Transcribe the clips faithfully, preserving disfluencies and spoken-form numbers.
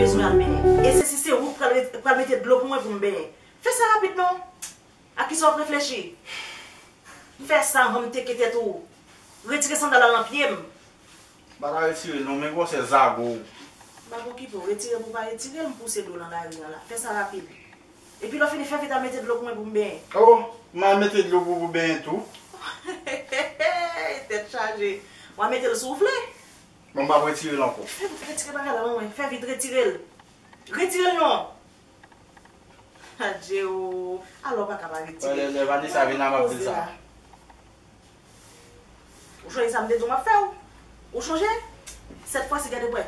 Bezwen al benyen. E se si se ou k pral, pral mete dlo pou mwen pou m benyen. Fè sa rapid non. A kisa w ap reflechi? Fè sa anvan m teke tèt ou. Retire sandal la nan pye m. M pa ka retire l non, men gwosè zago w. M pa okipe w, retire m ou pa retire l, m pouse dlo nan lari an la. Fè sa rapid. Epi lè w fini fè vit al mete dlo pou mwen pou m benyen. Oh, m al mete dlo pou ou benyen tou. Tèt chaje. W a mete l si w vle. Bon, m p ap retire l ankò. Fè vit retire bagay la ban mwen. Fè vit retire l. Retire l non. Adje o. Alò w pa ka pa retire. Lè, lè Vanessa vin la, m ap di l sa. Ou chonje sa m te di w m ap fè w? Ou chonje? Sèt fwa si gade bwè.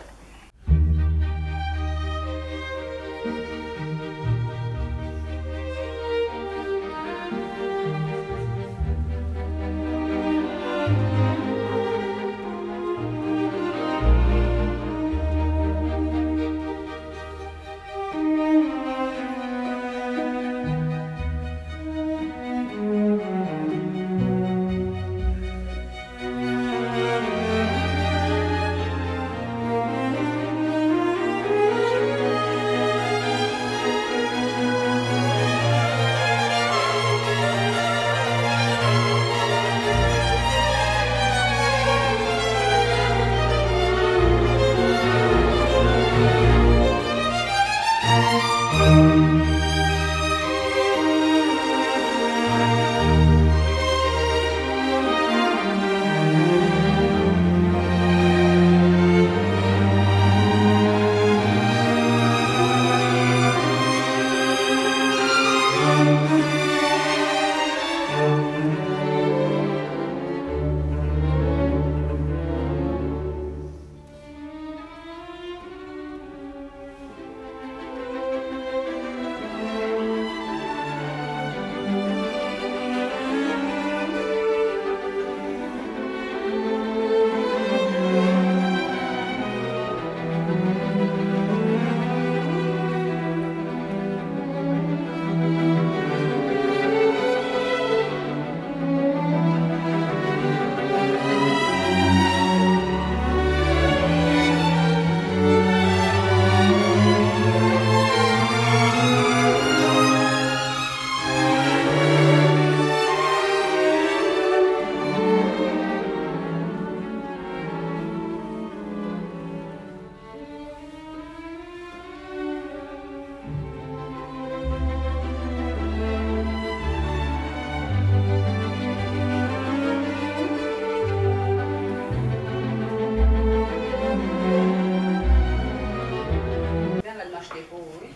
Gen rad m achte pou ou, wi.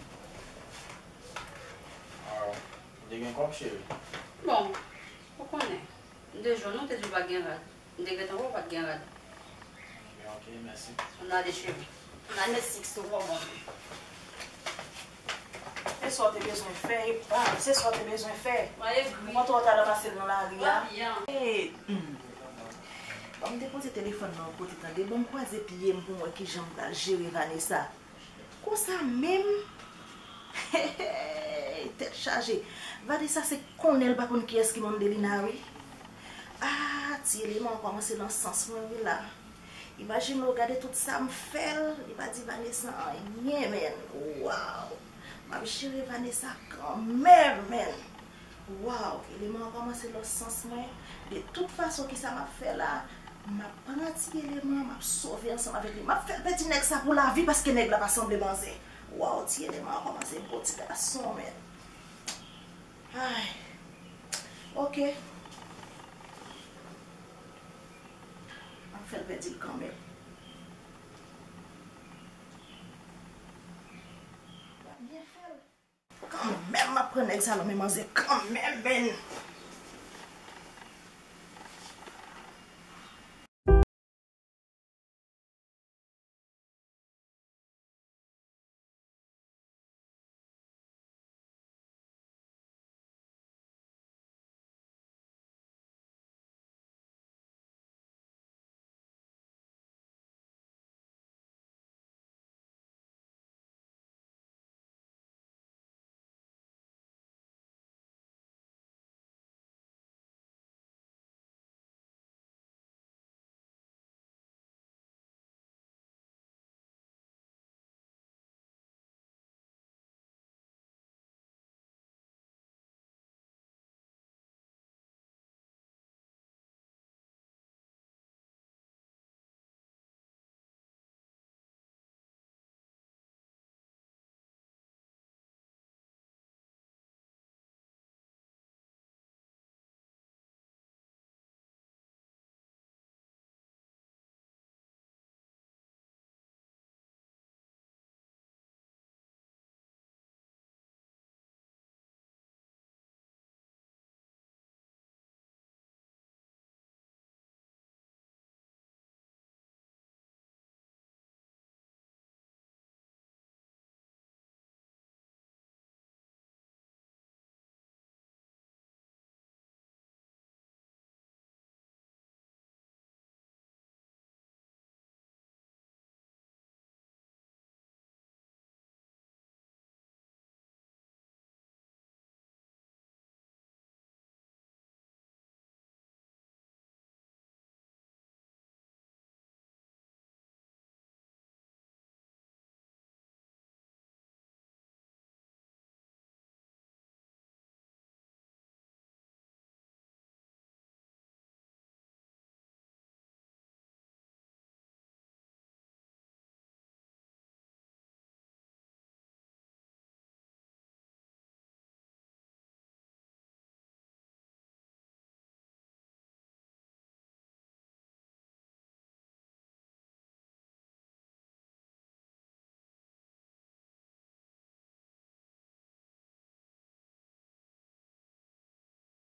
Ah, ou te gen kòb, cheri? Bon, ou konnen. M te jwenn ou, te di w pa t gen rad. M te gentan wè w pa t gen rad. Ok, ok, mèsi. Ann ale, cheri. Ann ale, Sixto, twò bon. Se sa w te bezwen fè, epa, se sa w te bezwen fè. Mwen egri. Ou kontan w ta ranmase l nan lari a? Mwen byen. E, hmm. Bon, m te poze telefòn nan yon kote, tande. Bon, m kwaze pye m pou m wè kijan m pral jere Vanessa. Konsa menm? Tèt chaje. Vanessa se konnen l pa konn kiyès ki mande Lina, wi. Ah, ti eleman an kòmanse nan sans mwen, wi, la. Imajine w gade tout sa m fè l, li pa di Vanessa anyen, menn. Waw! M ap jere Vanessa kanmenm, menn. Waw, eleman an kòmanse lòs sans mwen. De tout fason, kisa m ap fè la? M ap pran ti eleman, m ap sove ansanm avèk li. M ap fè l pèdi nèg sa pou lavi, paske nèg la pa sanble manzè. Waw, ti eleman an kòmanse gwo ti gason, menn. Ay. Ok. M ap fè l pèdi l kanmenm. M ap byen fè l. Kanmenm, m ap pran nèg sa nan men manzè kanmenm, menn.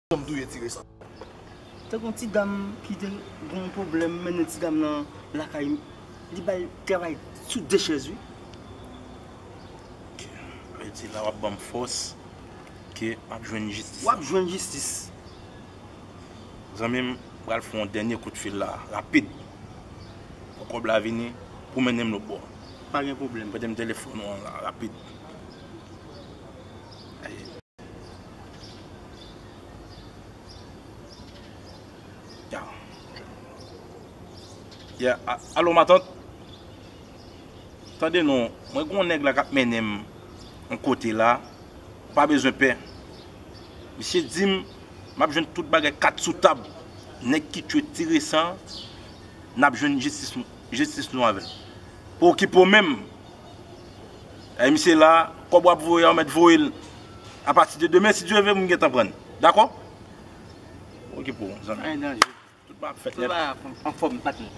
janm touye ti resan. Te gen yon ti dam ki te gen yon pwoblèm, mennen ti dam nan lakay li, li ba l travay sou de chèz, wi. Sa vle di la w ap ban m fòs ke m ap jwenn jistis. W ap jwenn jistis. Zanmi m, m pral fè yon dènye kout fil la, rapid. Pou kòb la vini, pou mennen m lòt bò. Pa gen pwoblèm. Prete m telefòn ou an la, rapid. Aye. Ya. Ya, a-, alo, matant. Tande non, mwen gen yon nèg la k ap mennen m yon kote la. Ou pa bezwen pè. Misye di m, m ap jwenn tout bagay kat sou tab. Nèg ki tchwe ti resan, n ap jwenn jistis nou, jistis nou avè l. Pa okipe w menm. Ay, misye la, kòb w ap voye a, w mèt voye l. Apati de demen, si Dye vle, m gentan pran l. Dakò? Okipe w, zanmi. Ay, danje. Tout bagay ap fèt nèt. Tout bagay ap anfòm, patnè.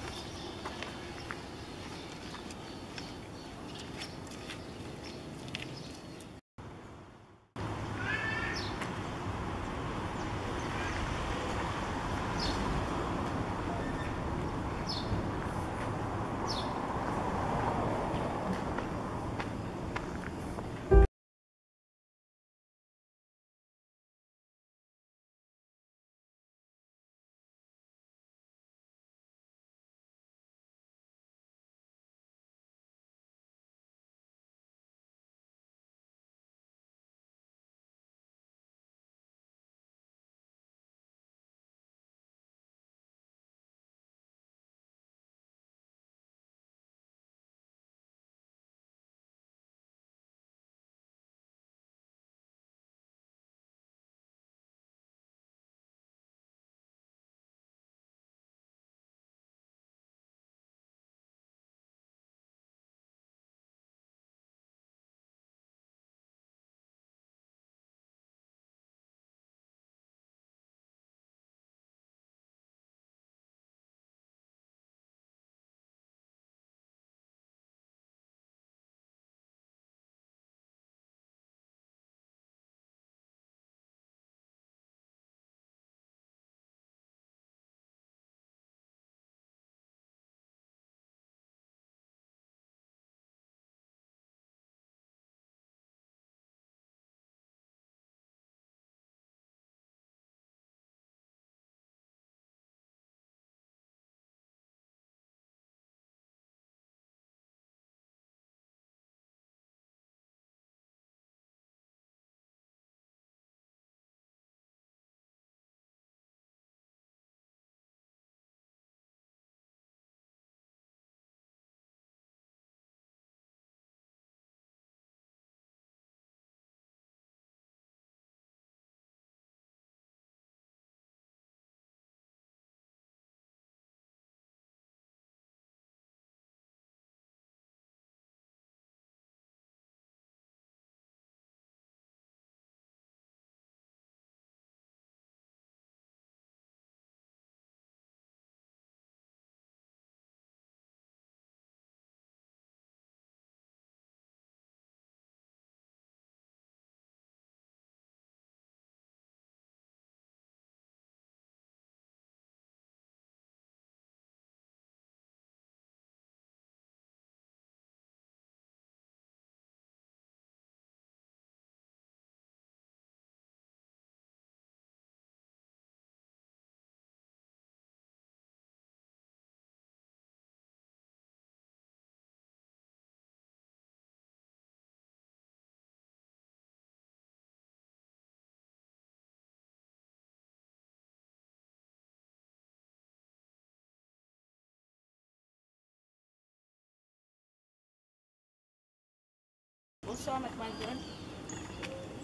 Bonswa, madmwazèl.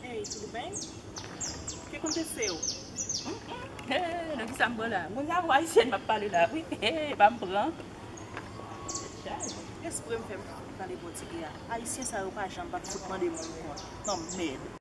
Hey, tudo bem? O que aconteceu? Hum, hum. Hey, nan ki sa m pran la? Moun sa ou ayisyèn m ap pale la, wi. Hey, pa m pran. Espre m fè m fout pale pòtigè a. Ayisyen sa yo pa janm pa fout mande moun kont. Non, mèd.